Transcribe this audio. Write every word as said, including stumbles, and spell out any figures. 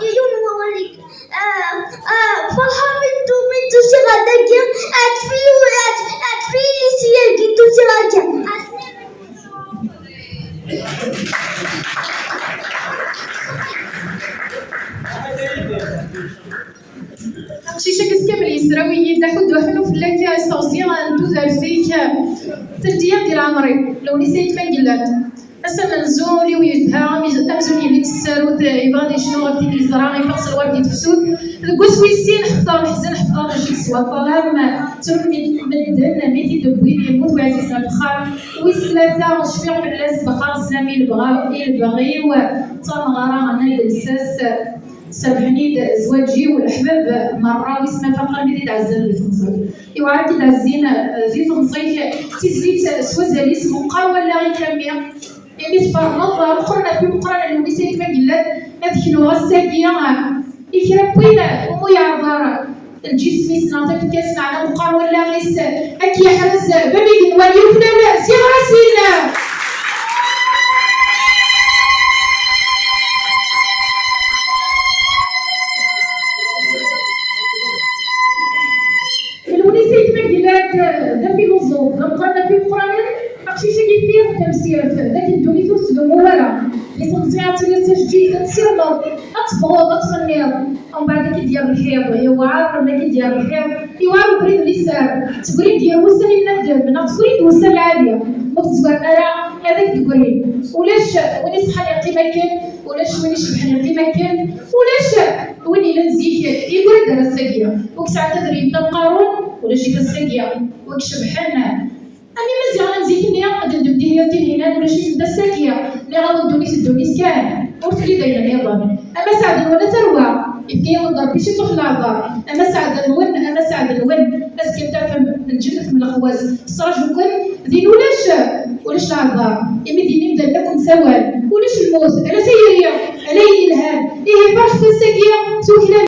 Yiwen n wawal, ah, ah, ferḥeɣ mi d-, mi d-usiɣ ar dagi, ad fil-, ad, ad fil-, si yagi d-usiɣ akka. Aqcic-agi s kamel yesrawi-yi-d aḥuddu ḥellu fell-ak, s teɣzi n tudert-ik, teldi-yam di leɛmer-iw, Lewnis Ayt Mengellat. Ass amenzu, ul-iw yezha, am-, amzun yelli-d tsarut, yebɣa ad yecnu ɣef tin yeẓra, ifeq s lwerd di tefsut. Deg wass wis sin, ḥefḍeɣ leḥzen, ḥefḍeɣ lǧid s waṭṭlam, ttrun medden mi t-id-wwin, yemmut uɛziz ɣer uxxam. Wis tlata, cfiɣ fell-as, baqaɣ sslam i lebɣa-, i lebɣi-w, d tameɣra n lsas. Serrḥen-id zzwaǧ-iw leḥbab merra, wis ma faqen mi d-ɛezzan di temẓi-k. Iwɛer ad k-id-ɛezzin, eh, di temẓi-k, d tizlit s wazal-is meqqar wallaɣ-ik a mmi. Imi tferneḍ, meqqren ɣef imeqqranen, Lewnis Ayt Mengellat, ad knuɣ ass-agi, eh, i kra n win umi yeɛḍer lǧism-is neɣ tafekka-s, meɛna meqqar wallaɣ-is, ad k-yeḥrez bab igenwan yuklal s yeɣrasin. Lewnis Ayt Mengellat d afiluẓuf, d ameqqran ɣef imeqqranen, aqcic-agi fiɣ tamsirt, d akken ddunit ur tettdumu ara. Di temẓi ad tiliḍ d tajeǧǧigt, ad tessirmeḍ, ad teffɣeḍ, ad tɣenniḍ. Umbeɛd ad k-id-yerr lḥiḍ, yewɛer ad k-id-yerr lḥiḍ, yewɛer ubrid n liser. Tegri-d yir wussan i bnadem, neɣ tegri-d wussan lɛali. Ur t-zwaren ara ad ak-d-grin. Ulac win iṣeḥḥan yeqqim akken, ulac win icebḥen yeqqim akken, ulac win yellan zik yeggra-d ar ass-agi. Ur yesɛi tadrimt am Qarun, ulac-it ass-agi. Ur yecebḥen. Am Imaziɣen n zik-nni, ad d-ndem dihin Tinhinan, ulac-itent ass-agi. Nniɣ-awen ddunit, ddunit kan, ur telli d ayen nniḍen. Ama sseɛd-nwen a tarwa, yefka-yawen-d Rebbi ciṭuḥ n leɛḍer. Ama sseɛd-nwen, ama sseɛd-nwen, azekka ad tafem lǧennet mleqwa-s tettṛaju-ken. Din ulac, ulac leɛḍer, imi din imdanen akk msawal. Ulac lmut, ala tayri, ala ayen yelhan. Ihi ferḥet ass-agi s waklan.